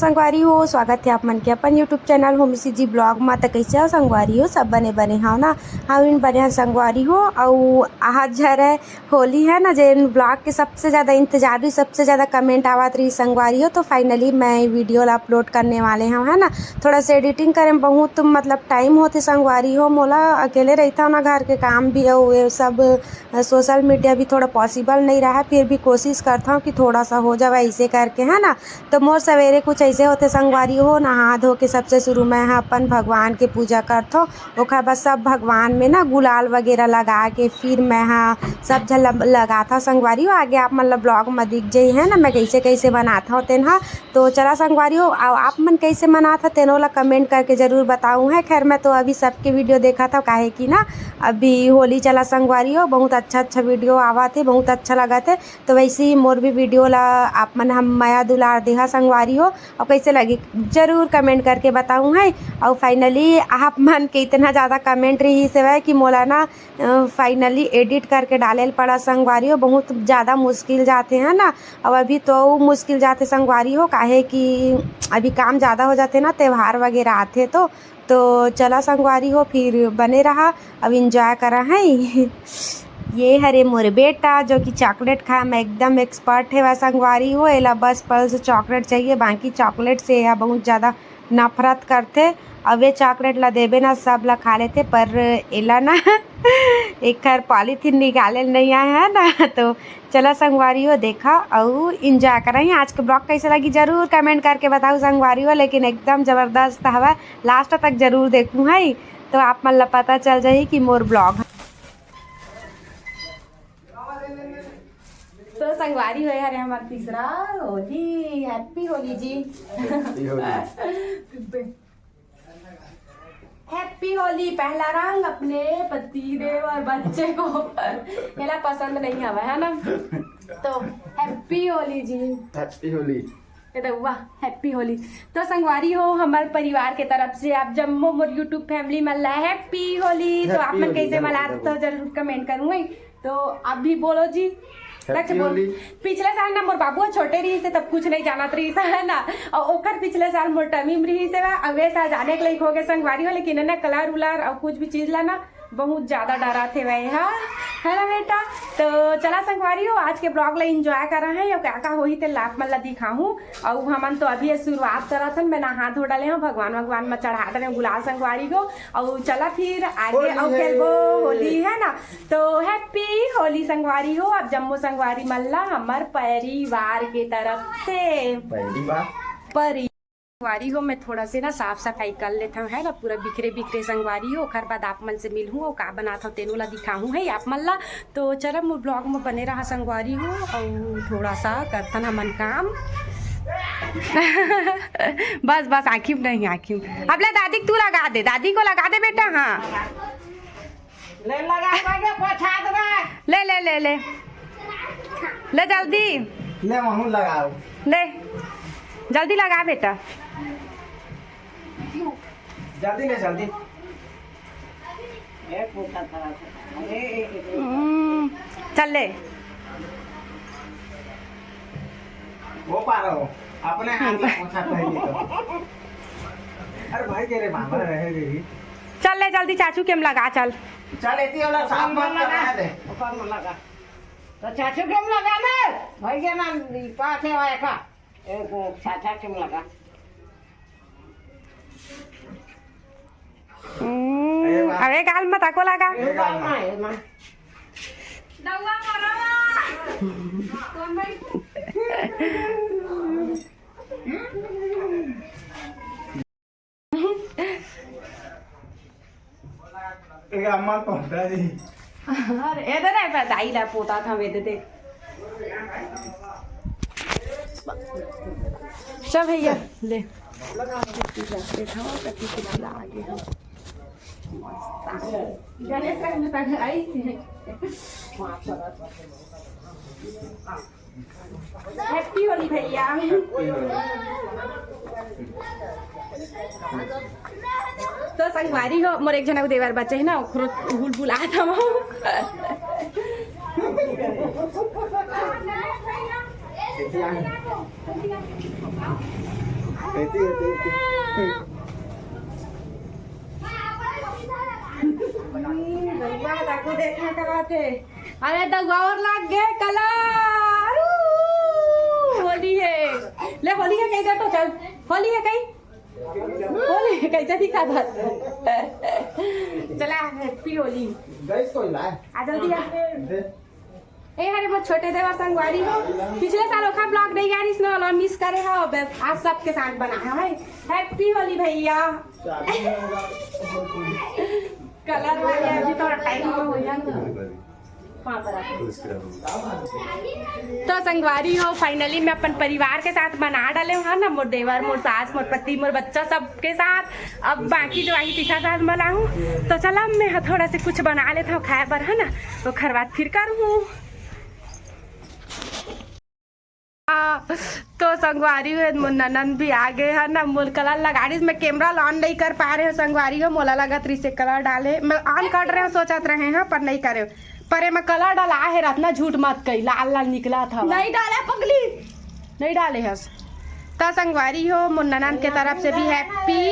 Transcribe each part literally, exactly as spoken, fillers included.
संगवारी हो, स्वागत हे आप मन के अपन YouTube channel Homi CG blog मा। त कइसे हो संगवारी हो, सब बने बने हव ना? हमन बने हन संगवारी हो। अउ आज हरे होली हे ना, जेन ब्लॉग के सबसे ज़्यादा इंतजार रही, सबसे ज़्यादा कमेंट आवत रही संगवारी हो, तो फाइनली मैं वीडियो ला अपलोड करने वाले हव, है ना। थोड़ा सा एडिटिंग करे में बहुत मतलब टाइम होथे संगवारी हो, मोला अकेले रहिथव ना, घर के काम भी अउ ये सब, अ, सोशल मीडिया भी थोड़ा पॉसिबल नहीं रहा, फिर भी कोशिश करथव कि थोड़ा सा हो जावे ऐसे करके, है ना। तो मोर सवेरे कुछ ऐसे होथे संगवारी हो, नहा धो के सबसे शुरू मैं ह अपन भगवान के पूजा करथव। ओखर बाद सब भगवान में ना गुलाल वगैरह लगा के फिर मैं ह सब झन ल-, लगाथव संगवारी हो। आगे आप मन ल ब्लॉग म दिख जाही है ना, मैं कैसे कैसे बनाथव तेन ह। तो चला संगवारी हो, अउ आप मन कैसे मनाथव तेनो ला कमेंट करके जरूर बताऊ है। खैर, मैं तो अभी सबके वीडियो देखत हव, काहे कि ना अभी होली चला संगवारी हो, बहुत अच्छा अच्छा वीडियो आवत हे, बहुत अच्छा लगत हे। तो वैसे ही मोर भी वीडियो ला आप मन ह मया दुलार देहा संगवारी हो, अउ कैसे लगी जरूर कमेंट करके बताऊ है। अउ फाइनली आप मन के इतना ज़्यादा कमेंट रहिस हवय कि मोला ना, अ, फाइनली एडिट करके डाले ल पड़ा संगवारी हो, बहुत ज़्यादा मुश्किल जाथे है ना। अउ अभी तो अउ मुश्किल जाथे संगवारी हो, काहे कि अभी काम ज़्यादा हो जाथे ना, त्योहार वगैरह आथे तो। तो चला संगवारी हो, फिर बने रहा, अब एंजॉय करा है। ये हरे मोर बेटा, जो कि चॉकलेट खाए में एकदम एक्सपर्ट हे। वह संगवारी हो, एला बस पल्स चॉकलेट चाहिए, बाकी चॉकलेट से यह बहुत ज़्यादा नफरत करथे। अब ये चॉकलेट ला देबे ना, सब ला खा लेथे, पर एला ना एकर पॉलीथीन निकाले ल नहीं आए है ना। तो चला संगवारी हो, देखा अउ एंजॉय करा ही। आज के ब्लॉग कैसे लगी जरूर कमेंट करके बताऊ संगवारी हो, लेकिन एकदम जबरदस्त हवा, लास्ट तक जरूर देखू है, तो आप मन ला पता चल जाही कि मोर ब्लॉग। तो संगवारी हो, हरे हमार तीसरा होली। हैप्पी होली जी। हैप्पी होली। हैप्पी होली। पहला रंग अपने पति देव और बच्चे को। एला पसंद नहीं हवा है ना, तो हैप्पी होली जी। हैप्पी होली। ए रउआ, हैप्पी होली। तो संगवारी हो, हमर परिवार के तरफ से आप जम्मो मोर YouTube फैमिली मन ला हैप्पी होली। तो आप हैप्पी मन होली, कैसे जरूर, मनात जरूर। तो जरूर कमेंट करूँ है। तो आप भी बोलो जी। हैप्पी अच्छा, बोल। होली। पिछले साल ना मोर बाबू छोटे रहिस हे, तब कुछ नहीं जानत रहिस हे, है ना। और ओकर पिछले साल मोर टमीम रहिस हे, अब ये साल जाने के लायक हो गए संगवारी हो, लेकिन है ना कलर उलर और कुछ भी चीज ला ना बहुत ज्यादा डराथे वह, हाँ, है ना बेटा? तो चला संगवारी हो, आज के ब्लॉग ला एंजॉय करा है, और क्या का होही ते आप मन ला दिखाहूँ। और हमन तो अभी ये शुरुआत करत हन, मैं नहा धो डाले हूँ, भगवान भगवान में चढ़ा डाले हूँ गुलाल संगवारी हो। और चला फिर आगे होली और है। खेलबो होली, है ना? तो हैप्पी होली संगवारी हो, आप जम्मो संगवारी मन ला हमर परिवार के तरफ से। परिवार। परि- संगवारी हो, मैं थोड़ा से ना साफ सफाई कर लेथव, है ना, पूरा बिखरे बिखरे संगवारी हो, ओखर बाद आप मन से मिलहूँ और का बनाथव तेनो ला दिखाहूँ है आप मन ला। तो चला मोर ब्लॉग में बने रहा संगवारी हो, और थोड़ा सा करथन हमन काम। बस बस, आँखी में नहीं, आँखी में। अब ले दादी के तू लगा दे, दादी को लगा दे बेटा। हाँ, ले लगा, लगा, पोछा दे। ले, ले, ले, ले। ले जल्दी। ले, महू लगाओ। ले, जल्दी लगा बेटा। जल्दी ले, जल्दी। ए, पोछा खराब है। ए, ए, ए, ए। हम्म, चल ले। हो पा रहा हो, अपने हाथ में पोछा पहले तो। अरे भाई, के रे मामा रहे रे। चल ले जल्दी, चाचू के में लगा, चल। चल, एती वाला साफ मत लगा दे। ऊपर में लगा। तो चाचू के में लगा दे। भाई के ना, ई पाछे वाला का। ए, चाचा के में लगा। हम्म, अरे वाह। अबे गाल मत आको लगा। ए, गाल मत। ए, माँ। दउआ मरवा। ए, अम्मा पहुंचा जी। अरे, ए दे रे, दाई ला पोता था, वे दे दे। सब भैया, ले। देखा हो, कथी के खिला आगे हो। गणेश का मुताबिक आई। हैप्पी होली भैया। तो संगवारी हो, मोर एक झन अउ देवर बचे हे ना, ओखरो हुलबुलात हवं। कहती है, कहती है। हम्म, दउआ, ताको देखना का बात है। अरे दउआ और लाग गे कलर। ऊ, होली है। ले होली है कही दे तो चल। होली है कही। होली है, कैसे दिखा था? चला, हैप्पी होली। गैस कोई लाए? आ जल्दी आ। दे। ए हरे मोर छोटे देवर संगवारी हो, पिछले साल ओखर ब्लॉग नहीं आ रिस न, ओला मिस करे हो। अब आज सबके साथ बना है। हैप्पी होली भैया। कलर वाले अभी थोड़ा टाइम हो गया ना। तो संगवारी हो, फाइनली मैं अपन परिवार के साथ बना डाले हूँ ना, मोर देवर, मोर सास, मोर पति, मोर बच्चा, सबके साथ। अब बाकी जो आही तीखा साथ बनाहूँ। तो चला, मैं ह थोड़ा से कुछ बना लेता हूँ खाए बर, है ना, ओखर बाद फिर करूँ। हाँ, तो संगवारी हो, मोर ननद भी आ गे हे ना, मोर कलर लगा रही, मैं कैमरा ला ऑन नहीं कर पा रहे हो संगवारी हो, मोला लगत रही से कलर डाले, मैं ऑन कर रहे हो सोचत रहे हैं पर नहीं करे, पर एमा कलर डाला है रत्ना, झूठ मत कही, लाल लाल निकला था। नहीं डाला पगली। नहीं डाले हस। त संगवारी हो, मोर ननद के तरफ से भी हैप्पी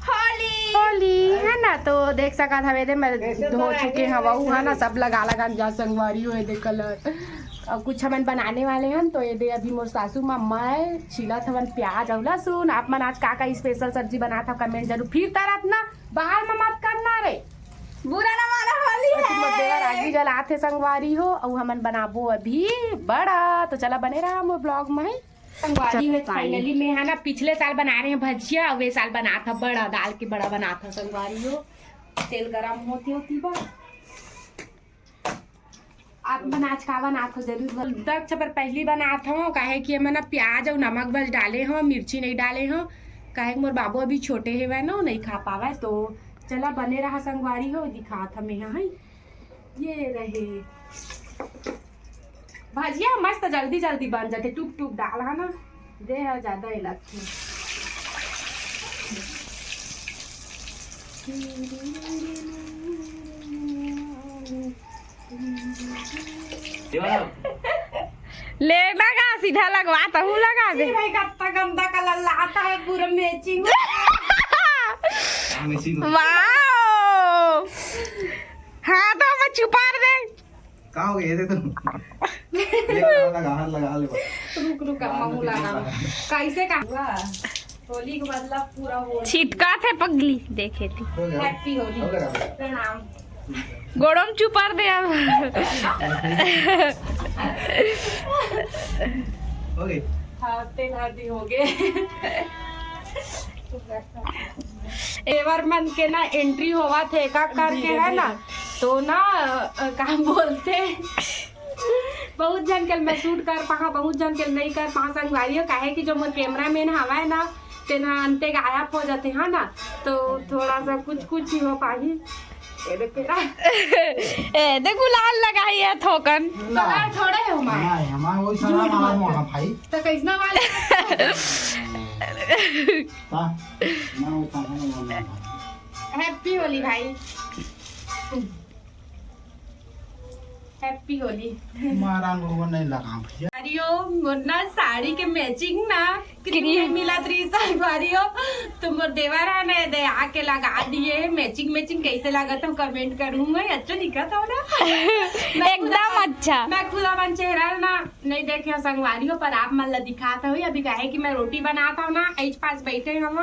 होली। होली, है ना? तो देख सकत हवे, दे मैं धो चुके हवहू, है ना? सब लगा लगा जा संगवारी हो, ये दे कलर। अब कुछ हमन बनाने वाले हन, तो ये दे अभी मोर सासू माँ मैं छीलत हवन प्याज अउ लहसुन। आप मन आज का का स्पेशल सब्जी बनात हव, कमेंट जरूर। फिर तरत ना, बाहर में मत करना रे। बुरा ना माना, होली अति है। मोर देवर आगी जलात हे संगवारी हो, अउ हमन बनाबो अभी बड़ा। तो चला बने रहा मोर ब्लॉग में। संगवारी हो, चल, फाइनली मैं है ना पिछले साल बना रहे हैं भजिया, अउ ये साल बनात ह बड़ा, दाल के बड़ा बनात ह संगवारी हो। तेल गरम होती होती बा। आप मन आज का बनात हो जरूर बता। दक्ष पर पहली बनात हो, काहे कि एमा ना प्याज अउ नमक बस डाले हो, मिर्ची नहीं डाले हो, काहे कि मोर बाबू अभी छोटे हेवय ना, नहीं खा पावय। तो चला बने रहा संगवारी हो, दिखात हमें यहाँ है। ये रहे भजिया, मस्त जल्दी जल्दी बन जाते, टुक टुक डाल है ना, दे है ज्यादा ही लगती। लेना का सीधा लगवा, तहू लगा दे। भाई, कत्ता गंदा कलर लाता है, पूरा मैचिंग। वाओ, हाँ, तो हम छुपा दे। का हो गया? ये दे तो। ये लगा, लगा, हाथ लगा ले बस। रुक, रुक, अब महू लगा। कैसे का? वाह, होली के मतलब पूरा होली। छिटका थे पगली, देखे थी। हो गया। हैप्पी होली। हो गया। प्रणाम। गोड़म चुपर दे अब। हो गई। हाँ, तेल हल्दी हो गए। एवर मन के ना एंट्री होवा थे का करके, है ना, तो ना, अ, का बोलते, बहुत जन के मैं शूट कर पहा, बहुत जन के नहीं कर पहा संगवारी हो, काहे कि जो मोर कैमरामैन हवा है ना, तेना अंते गायब हो जाते हैं ना, तो थोड़ा सा कुछ कुछ ही हो पाही। ये देख के ना। ए, दे गुलाल लगाई है थोकन। तो यार थोड़े हो मार। नहीं, हमारा वही सारा मारा हुआ है भाई। तो कैसना वाले? का? ना, वो कहाँ है, वो नहीं है। हैप्पी होली भाई। हैप्पी होली। मारा अंगूर नहीं लगा भैया। अरे ओ, मोर ना साड़ी के मैचिंग ना क्रीम। क्रीम मिला थी संगवारी हो, तो मोर देवर है ने दे आके लगा दिए। मैचिंग मैचिंग कैसे लगा था कमेंट करूँ मैं, अच्छा दिखा था ना? मैं खुद एकदम अपन, अच्छा। मैं खुद अपन चेहरा ना नहीं देखे संगवारी हो, पर आप मन ला दिखात हूँ अभी, काहे कि मैं रोटी बनात हूँ ना, एच पास बैठे हम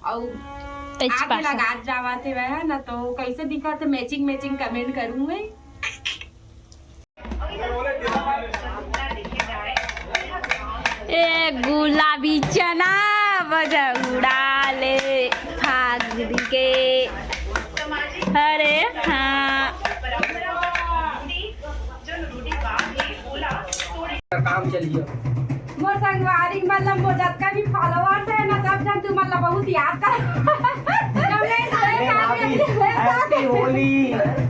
अउ एच आके पास। लगात जावत हे वह ना, तो कैसे दिखत हे मैचिंग मैचिंग कमेंट करूँ मैं। ए गुलाबी चना बजा उड़ा ले फागुन के। अरे हाँ। काम चलिए। मोर संगवारी मतलब मोर जतका भी फॉलोअर्स है ना, सब जन तू मतलब बहुत याद कर। अरे भाभी, happy Holi.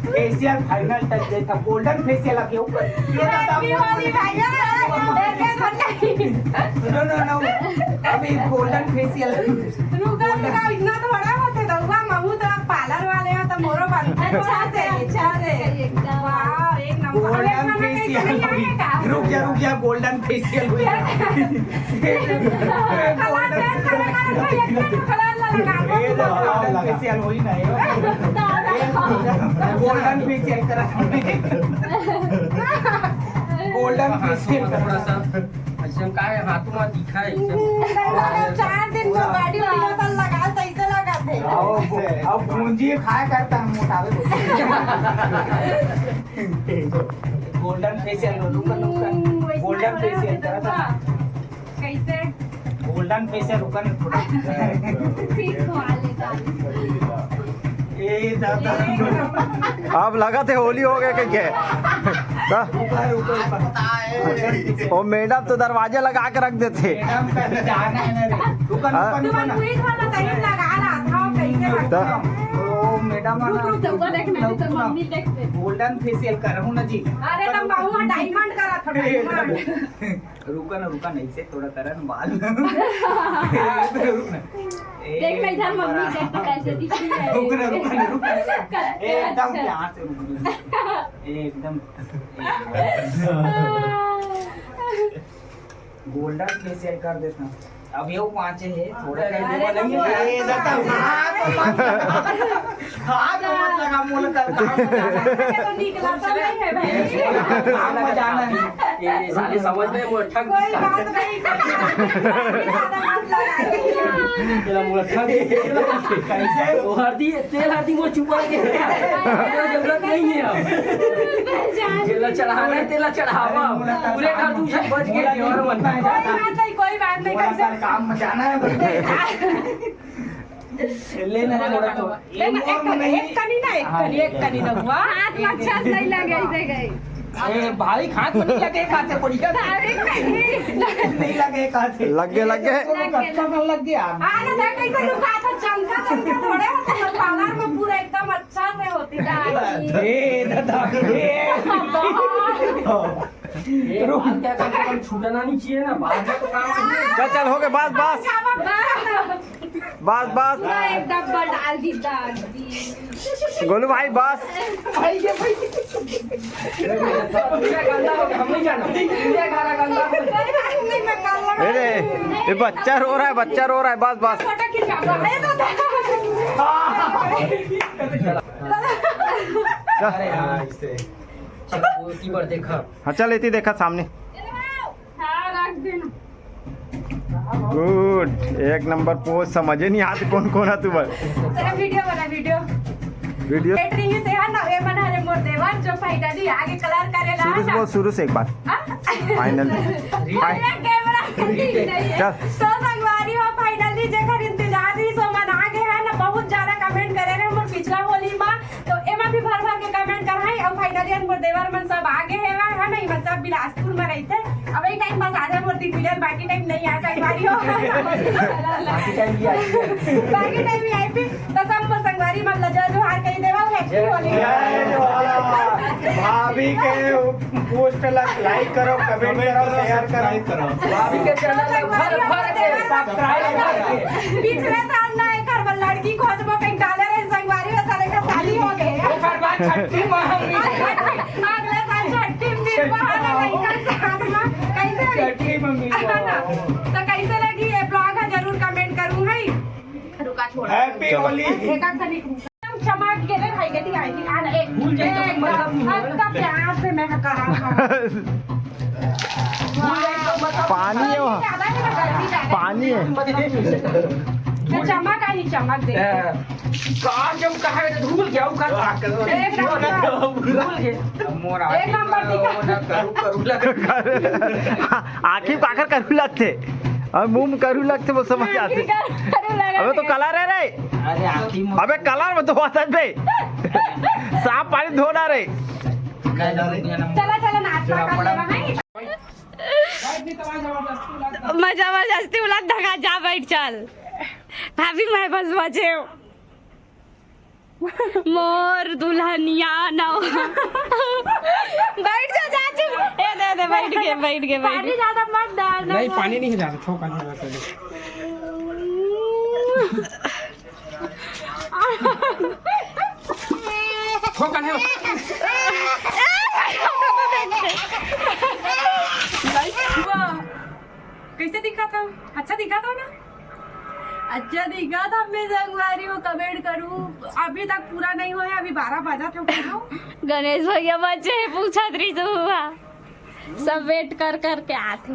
Facial final touch देता, गोल्डन फेशियल अभी ऊपर। ये तो हैप्पी होली भैया। देखे तो नहीं। नो, नो, नो। अभी गोल्डन फेशियल। रुका, रुका, इतना थोड़ा होते तो हुआ, महू तो पार्लर वाले हो तो मोरो बन। अच्छा से, अच्छा से। वाह, एक नंबर। Golden facial. रुक जा, रुक जा, गोल्डन फेशियल। गोल्डन ये तो गोल्डन फेशियल होई ना, ये गोल्डन फेशियल करा, गोल्डन फेशियल करा। ऐसे का है, हाथ में दिखा है, ऐसे। चार दिन में बॉडी लोशन लगा, तो ऐसे लगा थे। अब, अब पूंजी खाया करता है मोटापे को। गोल्डन फेशियल, रुकन, रुकन। हम्म, वैसे गोल्डन फेशियल करा था। कैसे? गोल्डन फेशियल, रुकन, रुकन। ठीक हुआ ले जा। ए दादा। अब लगा थे होली हो गया कि क्या? दा- ऊपर, ऊपर, ऊपर। ओ मैडम तो दरवाजा लगा के रख देते। मैडम का भी जाना है ना रे। रुकन, हाँ? रुकन, रुकन। तुम्हारी पूरी थोड़ा सही लगा रहा था, कैसे दा- लगता है? ओ मैडम, रुक, रुक, जब वो देख, मैं तो मम्मी देख ले। गोल्डन फेशियल कर रहा हूँ ना जी। अरे, तुम बहुआ डायमंड करा थोड़ा, ए, डायमंड। रुका ना, रुका, नहीं से थोड़ा करा ना बाल। रुक ना। ए, देख ना इधर, मम्मी बड़ा। देख तो कैसे दिख रही है। रुक ना, रुक ना, रुक ना। कैसे एकदम अच्छा। प्यार से रुक ना। ए, एकदम। गोल्डन फेशियल कर देता। अब ये पाँचे है, थोड़ा कर दे, अरे, बोलेंगे। ए, दादा, हाथ मत लगा। हाथ मत लगा, मोला कर काम में जाना है। तो निकला तो नहीं है भाई। काम में जाना है। ये साले समझ में वो ठग कोई बात नहीं, कोई बात नहीं, ज्यादा मत लगाइए। तेरा मोला ठग कैसे? वो हरदी, तेल हरदी वो छुपा के। कोई जरूरत नहीं है अब। तेला चढ़ाना है, तेला चढ़ावा। पूरे घर तू सब बच गए, और मन। कोई बात नहीं, कोई बात नहीं, मोला कैसे? कर काम में जाना है, बस। लेना है थोड़ा तो। लेना, एक कनी, एक कनी ना, एक कनी, एक कनी ना हुआ। हाथ में अच्छा से नहीं लगे, ऐसे गए। ए, भाई, हाथ में नहीं लगे, हाथ से बढ़िया। अरे, नहीं। नहीं लगे, हाथ से। लग गए, लग गए। लग गए। कच्चा कर लग गया। हाँ, ना, देख, कैसे तू हाथ में चमका, चमका थोड़े होते हैं, पार्लर में पूरा एकदम अच्छा से होती है। ए, दादा, ए। ये बाल क्या कम से कम छूटना नहीं चाहिए ना, बाल का तो काम है। चल, चल, हो गए, बस, बस। बस। बस, बस। पूरा एक डब्बा डाल दी, डाल दी। गोलू भाई, बस। भाई, ये भाई। पूरा गंदा हो गया, हम नहीं जाना। पूरा घर गंदा हो गया। अरे, ये बच्चा रो रहा है, बच्चा रो रहा है, बस, बस। फोटो खिंचा दो। अरे, तो चल। अरे, हाँ, इससे। चल, वो की बार देखा। हाँ, चल, इतनी देखा सामने। हाँ, रख देना। गुड, एक नंबर पोज। समझे नहीं आते कौन कौन है तू बस। तेरा वीडियो बना, वीडियो। वीडियो। बैटरी ही से है ना, ये बना रे मोर देवर जो फाइनली आगे कलर करे ला शुरू से ना। बोल, शुरू से एक बार। हाँ? फाइनल। अरे, कैमरा नहीं, नहीं है। चल। तो संगवारी हो, फाइनली जेकर इंतजार रही सो मन आ गए है ना, बहुत ज्यादा कमेंट करे रहे मोर पिछला होली मा। तो एमा भी भर भर के कमेंट करहाई। और फाइनली मोर देवर मन सब आगे हेवय, है ना, इमन सब बिलासपुर में रहिथे। अब यही टाइम बस आधा मोर दिन मिलल, बाकी टाइम नहीं आ, संगवारी हो। बाकी टाइम भी आई। बाकी टाइम भी आई फिर। तो सब मोर संगवारी मन ला जय जोहार कही देवा, हैप्पी होली। जय जोहार। भाभी के पोस्ट ला लाइक करो, कमेंट करो, शेयर करो। भाभी के चैनल ला भर भर के सब्सक्राइब करके। पिछले साल ना एक घर में लड़की खोजबो कहीं डाले रहे संगवारी, वैसा लेकर शादी हो गए। ओकर बाद छठी माँ हम मिले। अगले साल छठी में भी वहाँ ना लड़का साथ में कैसे लगी? छठी में मिले। है ना? तो कैसे लगी ये ब्लॉग है, जरूर कमेंट करूँ है। रुका, छोड़। हैप्पी होली। एक आध तनिक रुक। चमक गेले भाई, गति आई थी। आ ना, एक, भूल जाए तो एक, मतलब नहीं। हल्का प्यार से मैं कहा था। पानी है वहाँ। ज्यादा है ना, गर्मी ज्यादा है। पानी है। तो चमक आई, चमक दे। हाँ। का जब कहा है तो भूल गया, वो का एक नंबर। भूल गए। मोर एक नंबर दिखा। करू, करू लग। आँखी काकर करू लगथे। अब मुंह में करू लगथे, वो समझ आते। करू लगा अबे तो रे। कलर है रे। अरे आँखी में। अबे कलर में तो आता है बे। साफ पानी धोना रे। चला, चला, नाश्ता कर लेवा, हैं? मैं जबरदस्ती बोला, धगा जा, बैठ, चल। भाभी, मैं बस बचे हूँ। मोर दुल्हनिया नवा। बैठ जा, जा, चुप। ए, दे, दे, बैठ के, बैठ के, बैठ पानी के। ज्यादा मत डाल, नहीं, पानी नहीं है ज्यादा, छोका नहीं है वैसे। छोका नहीं। वाह, कैसे दिखा था? अच्छा दिखा था ना? अच्छा दिखा था मैं संगवारी हो, comment करूँ। अभी तक पूरा नहीं होय, अभी बारह बजा थे। गणेश भैया बचे हे, पूछत रहिस हुआ। सब wait कर कर के आथे।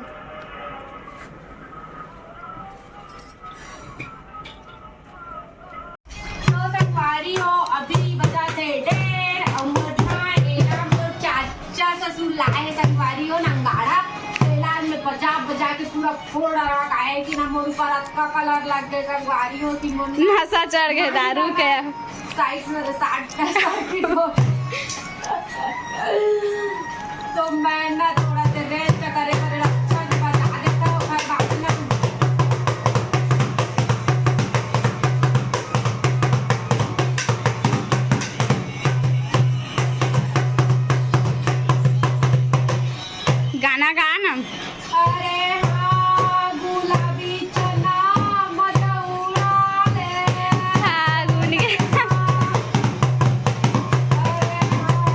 तो संगवारी हो, अभी बजा थे डेढ़, अउ मोर ना एला मोर चाचा ससुर लाए हे संगवारी हो नंगाड़ा। तेला में बजा बजा के पूरा फोड़ रहा है कि ना मोर ऊपर अतका colour लग गए संगवारी हो कि मोर ना नशा चढ़ गए दारू के। साइड में तो साठ पैसा की दो। तो मैं ना थोड़ा से रेंज में करे करे अच्छा से बजा देता हूँ, फिर बाद में गाना गा ना। अरे हाँ, गुलाबी चना मत उड़ा ले। फागुन के। अरे हाँ।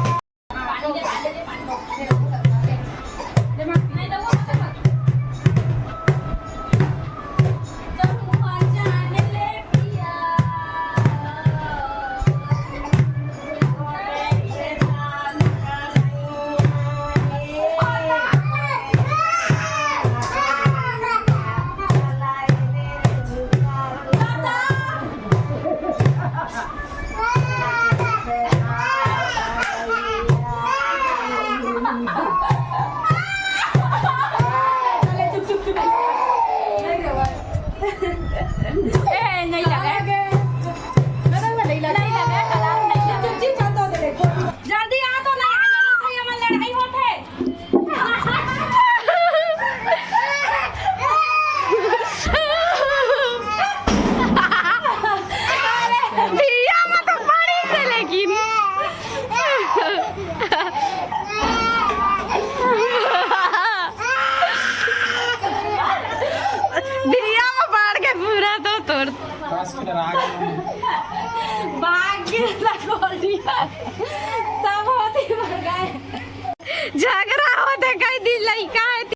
ए, नहीं लगा। नहीं लगा, कलाम नहीं लगा। जल्दी आ तो नहीं, आ जाना भैया, मन लड़ाई होत है। धिया में तो पड़ी थे लेकिन। धिया में पड़ के पूरा तो तोड़। भाग्य लगोली है। सब होती मर गए। झगड़ा होते कई दिन लइका है।